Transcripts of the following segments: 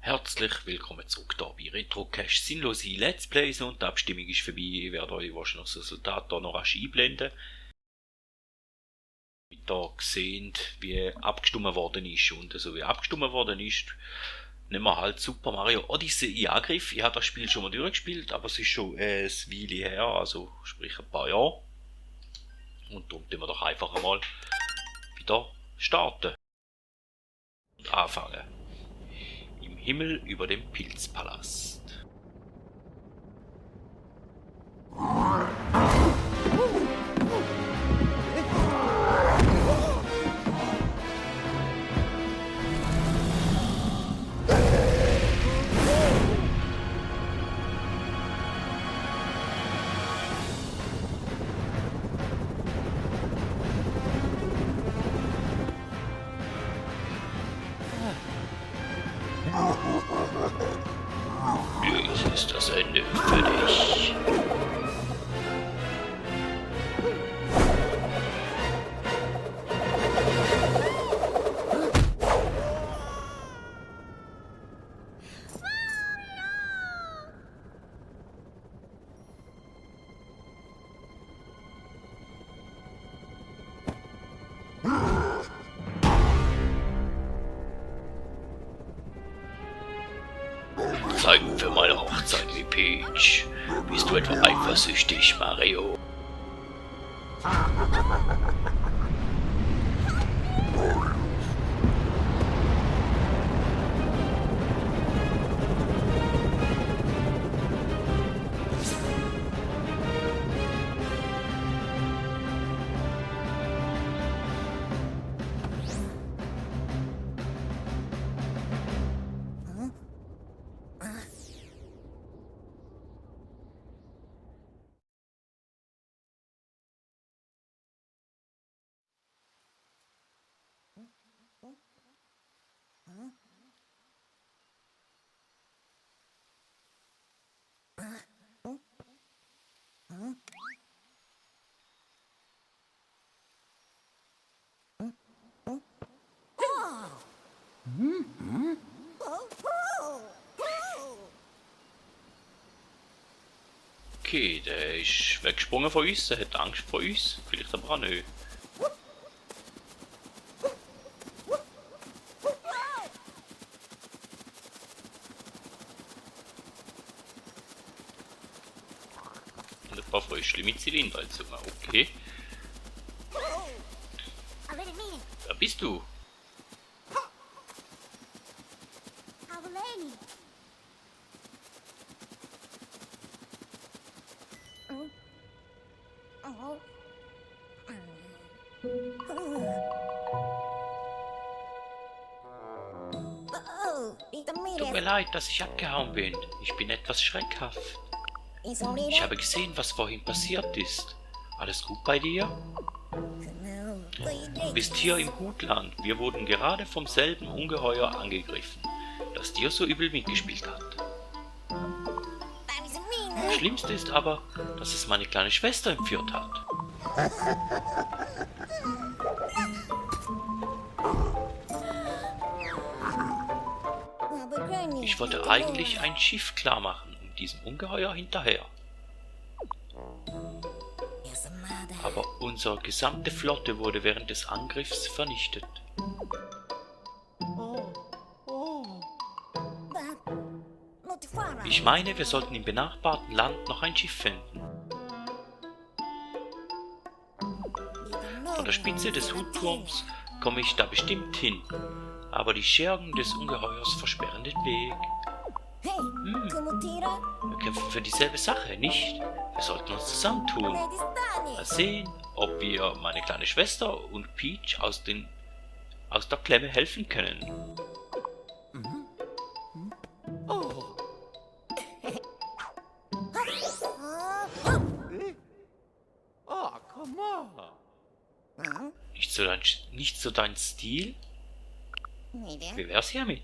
Herzlich willkommen zurück hier bei Retrocache Sinnlose Let's Plays und die Abstimmung ist vorbei. Ich werde euch wahrscheinlich das Resultat hier noch rasch einblenden. Damit ihr seht, wie abgestimmt worden ist. Und so wie abgestimmt worden ist, nehmen wir halt Super Mario Odyssey in Angriff. Ich habe das Spiel schon mal durchgespielt, aber es ist schon ein Weile her, also sprich ein paar Jahre. Und darum tun wir doch einfach einmal wieder starten und anfangen. Im Himmel über dem Pilzpalast. Jetzt ist das Ende für dich. Zeigen für meine Hochzeit wie Peach. Bist du etwa eifersüchtig, Mario? Okay, der ist weggesprungen von uns, er hat Angst vor uns, vielleicht aber auch nicht. Und ein paar Fröschli mit Zylinder also, okay. Wer bist du? Tut mir leid, dass ich abgehauen bin. Ich bin etwas schreckhaft. Ich habe gesehen, was vorhin passiert ist. Alles gut bei dir? Du bist hier im Hutland. Wir wurden gerade vom selben Ungeheuer angegriffen, das dir so übel mitgespielt hat. Das Schlimmste ist aber, dass es meine kleine Schwester entführt hat. Ich wollte eigentlich ein Schiff klar machen und diesem Ungeheuer hinterher. Aber unsere gesamte Flotte wurde während des Angriffs vernichtet. Ich meine, wir sollten im benachbarten Land noch ein Schiff finden. Von der Spitze des Hutturms komme ich da bestimmt hin, aber die Schergen des Ungeheuers versperren den Weg. Wir kämpfen für dieselbe Sache, nicht? Wir sollten uns zusammentun. Mal sehen, ob wir meine kleine Schwester und Peach aus der Klemme helfen können. Nicht so dein Stil? Wie wär's hiermit?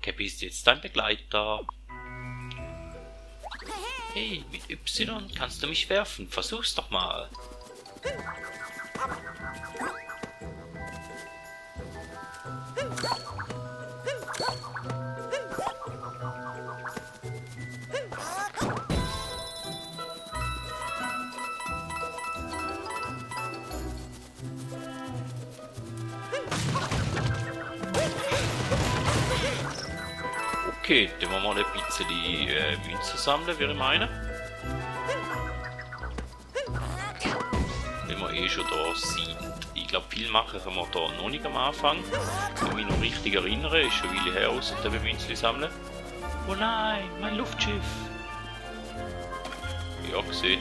Cappy ist jetzt dein Begleiter. Hey, mit Y kannst du mich werfen. Versuch's doch mal. Okay, dann wollen wir mal ein bisschen Münzen sammeln, würde ich meinen. Wenn wir eh schon da sind. Ich glaube, viel machen können wir da noch nicht am Anfang. Wenn ich mich noch richtig erinnere, ist schon eine Weile her, aus dem Münzen sammeln. Oh nein, mein Luftschiff! Ja, gesehen.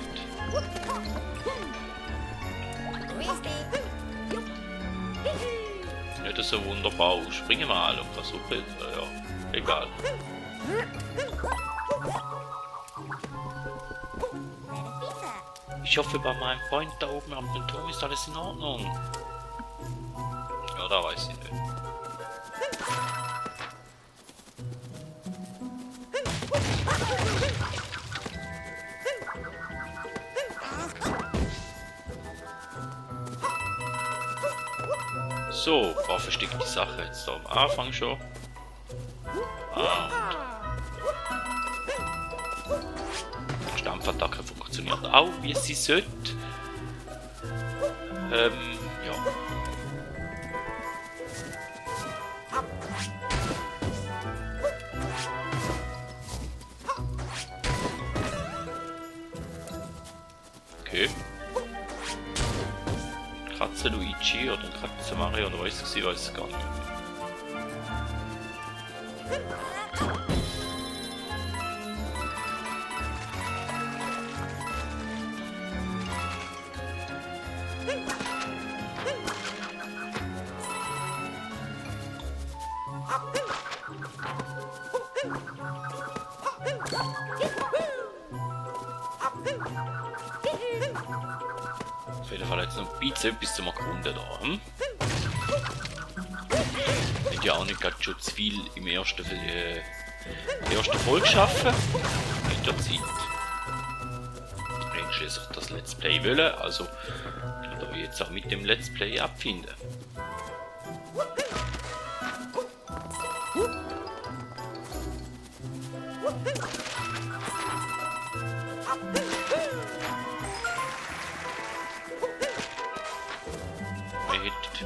Nicht so wunderbar aus. Springen wir mal und versuchen. Ja, egal. Ich hoffe, bei meinem Freund da oben auf dem Turm ist alles in Ordnung. Ja, da weiß ich nicht. So, war versteckte Sache jetzt da am Anfang schon. Und Stampfattacke funktioniert auch, wie sie sollte. Ja. Okay. Katze Luigi oder Katze Mario oder weiß ich weiß gar nicht. Auf jeden Fall jetzt noch ein bisschen bis zum Erkunden da. Wird ja auch nicht gerade schon zu viel im ersten Folge schaffen. Mit der Zeit. Ich schließlich das Let's Play wollen, also kann ich jetzt auch mit dem Let's Play abfinden.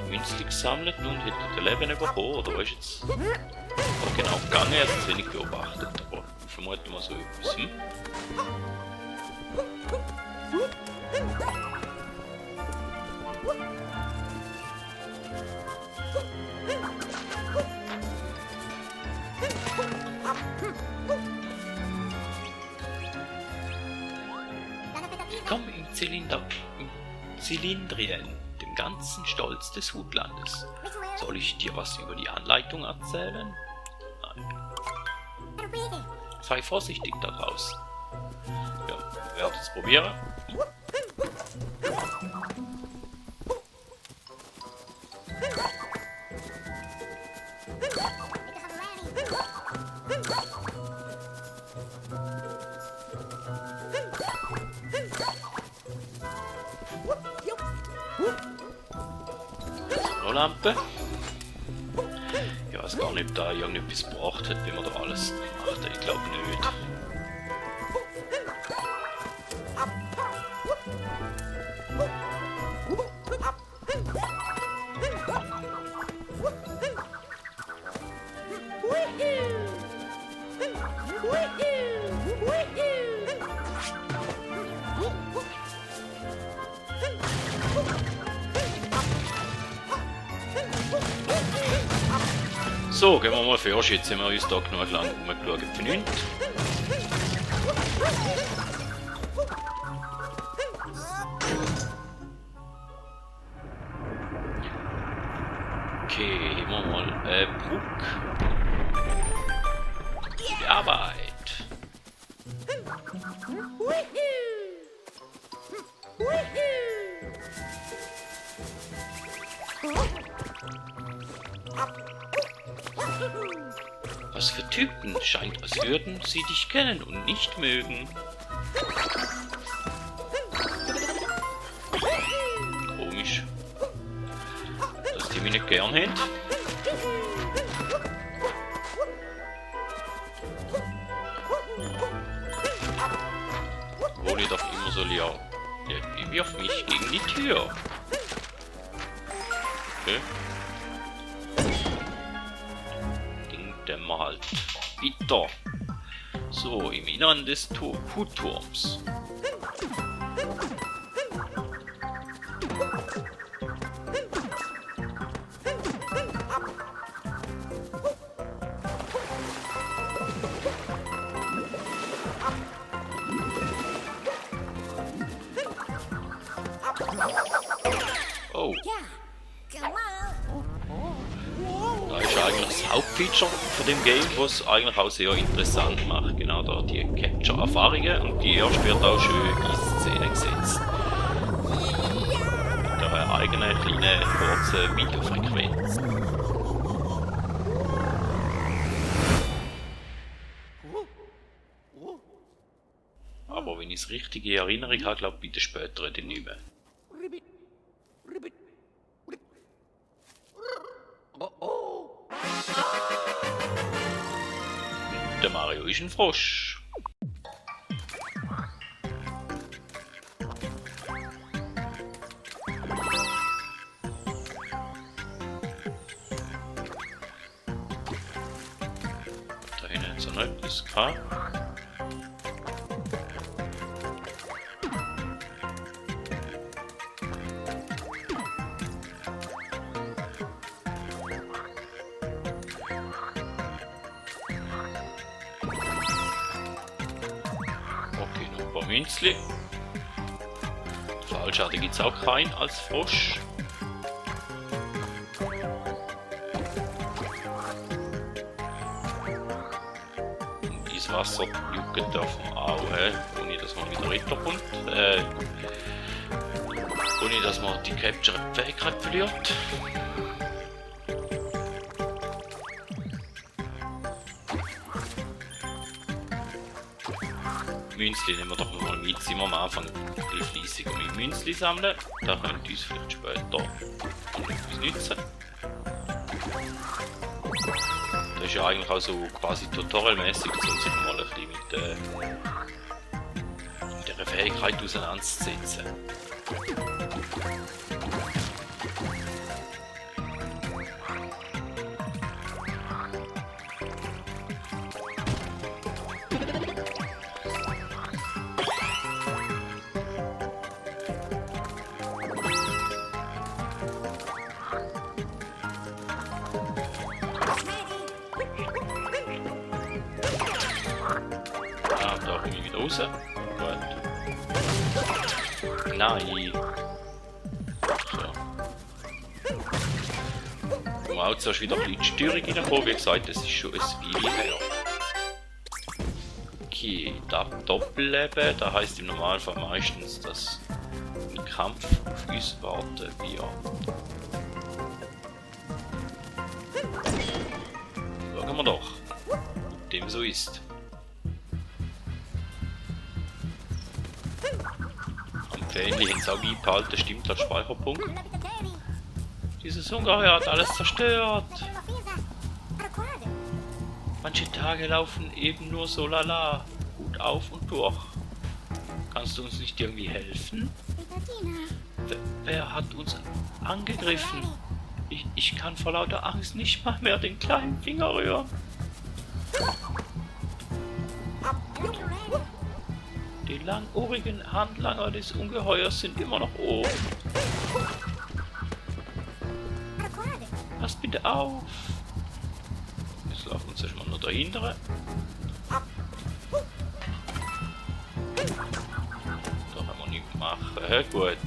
Münzli gesammelt und hätte das Leben bekommen, oder ist jetzt genau gegangen, er hat es wenig beobachtet, aber vermuten wir so etwas. Willkommen im Zylindrien, dem ganzen Stolz des Hutlandes. Soll ich dir was über die Anleitung erzählen? Nein. Sei vorsichtig da draußen. Ja, wir werden es probieren. Lampe. Ich weiß gar nicht, ob da irgendetwas gebracht hat, wie man da alles macht. Ich glaube nicht. So, gehen wir mal für. Jetzt haben wir uns da genug lang rumgeschaut für nichts. Okay, hier haben wir mal Bruck. Die Arbeit. Was für Typen? Scheint, als würden sie dich kennen und nicht mögen. Komisch. Dass die mich nicht gern haben. Obwohl ich doch immer so leer. Ja, wirf mich gegen die Tür. Okay. Ding dämmer halt. Bitter. So, im Innern des Hutturms. Oh. Da ist eigentlich das Hauptfeature von dem Game, was eigentlich auch sehr interessant macht. Genau da die Capture-Erfahrungen und die erste wird auch schön in Szene gesetzt. Mit einer eigenen kleinen kurzen Videofrequenz. Aber wenn ich es richtig in Erinnerung habe, glaube ich bei den späteren dann nicht mehr. Der Mario ist ein Frosch. Da hinten hat es noch etwas gehabt. Münzli. Falsch, da gibt es auch keinen als Frosch. Und dieses Wasser juckt darf man auch, ohne dass man wieder runterkommt. Ohne dass man die Capture-Fähigkeit verliert. Münzli nehmen wir doch mal mit, sind wir am Anfang ein fleissiger mit Münzli sammeln. Da könnt ihr uns vielleicht später etwas nützen. Das ist ja eigentlich auch so quasi tutorialmäßig, um sich mal ein bisschen mit dieser Fähigkeit auseinanderzusetzen. Raus. Gut. Nein. So. Wow, zuerst wieder ein bisschen Störung reinkommen. Wie gesagt, das ist schon ein Weile her. Okay, da Doppelleben, das heisst im Normalfall meistens, dass ein Kampf auf uns warten wird. Schauen wir doch, ob dem so ist. Ähnlich haben sie auch beibehalten, stimmt als Speicherpunkt. Dieses Ungeheuer hat alles zerstört. Manche Tage laufen eben nur so lala, gut auf und durch. Kannst du uns nicht irgendwie helfen? Wer hat uns angegriffen? Ich kann vor lauter Angst nicht mal mehr den kleinen Finger rühren. Die langohrigen Handlanger des Ungeheuers sind immer noch oben. Passt bitte auf. Jetzt laufen wir uns erstmal nur dahinter. Da haben wir nichts machen. Gut.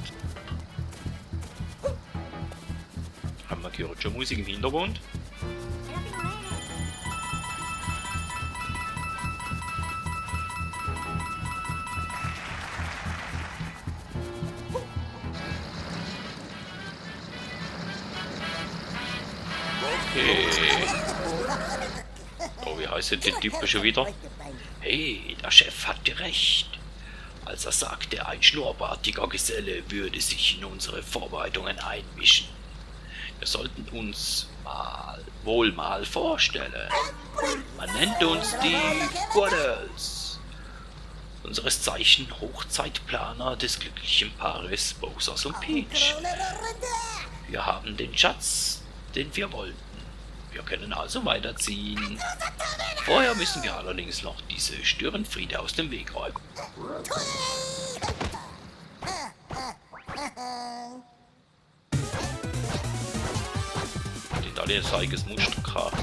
Haben wir gehört schon Musik im Hintergrund? Okay. Oh, wir wie heißt der Typ schon wieder? Hey, der Chef hatte recht. Als er sagte, ein schnurrbartiger Geselle würde sich in unsere Vorbereitungen einmischen. Wir sollten uns wohl mal vorstellen. Man nennt uns die Guardels. Unseres Zeichen Hochzeitplaner des glücklichen Paares Bowsers und Peach. Wir haben den Schatz, den wir wollten. Wir können also weiterziehen. Vorher müssen wir allerdings noch diese Störenfriede aus dem Weg räumen. Die Italien seiges Muster gehabt.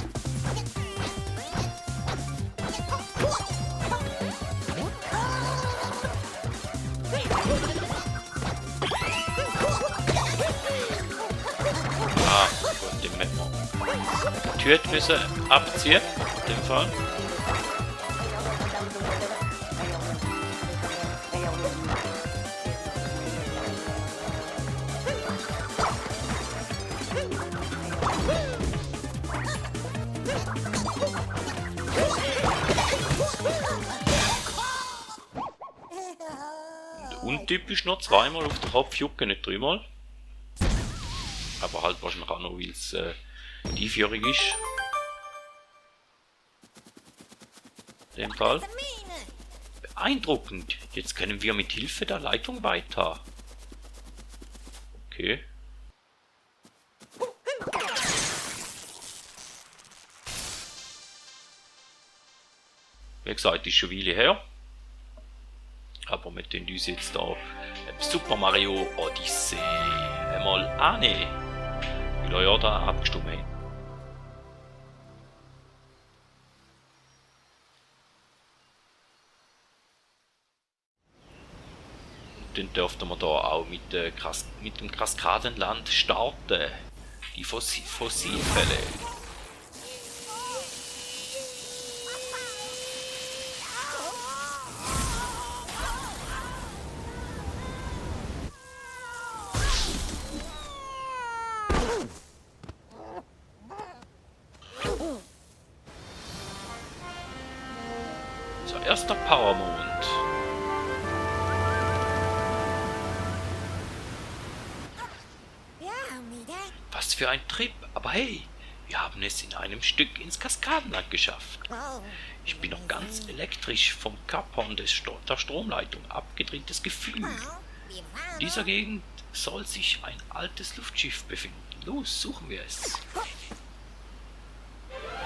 Gut, den müssen wir die Tür müssen abziehen, in dem Fall. Untypisch noch zweimal auf den Kopf jucken, nicht dreimal. Aber halt wahrscheinlich auch noch, weil es die Einführung ist. In dem Fall. Beeindruckend. Jetzt können wir mit Hilfe der Leitung weiter. Okay. Wie gesagt, ist schon eine Weile her. Aber wir tun uns jetzt da Super Mario Odyssey einmal annehmen. Weil er ja da abgestimmt hat. Und dann dürften wir da auch mit dem Kaskadenland starten. Die Fossilfälle. Erster Powermond. Was für ein Trip, aber hey, wir haben es in einem Stück ins Kaskadenland geschafft. Ich bin noch ganz elektrisch vom Kappern der Stromleitung, abgedrehtes Gefühl. In dieser Gegend soll sich ein altes Luftschiff befinden. Los, suchen wir es.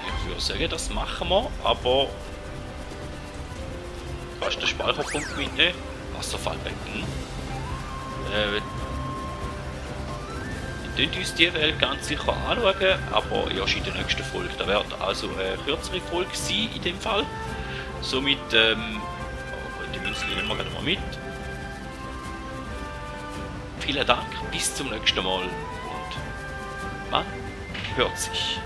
Ich würde sagen, das machen wir, aber da ist der Speicherpunkt gewinnen. Wasserfallbecken. Wir können uns die Welt ganz sicher anschauen, aber erst in der nächsten Folge. Da wird also eine kürzere Folge sein in dem Fall. Somit, die Münze nehmen wir gerade mal mit. Vielen Dank, bis zum nächsten Mal und man hört sich.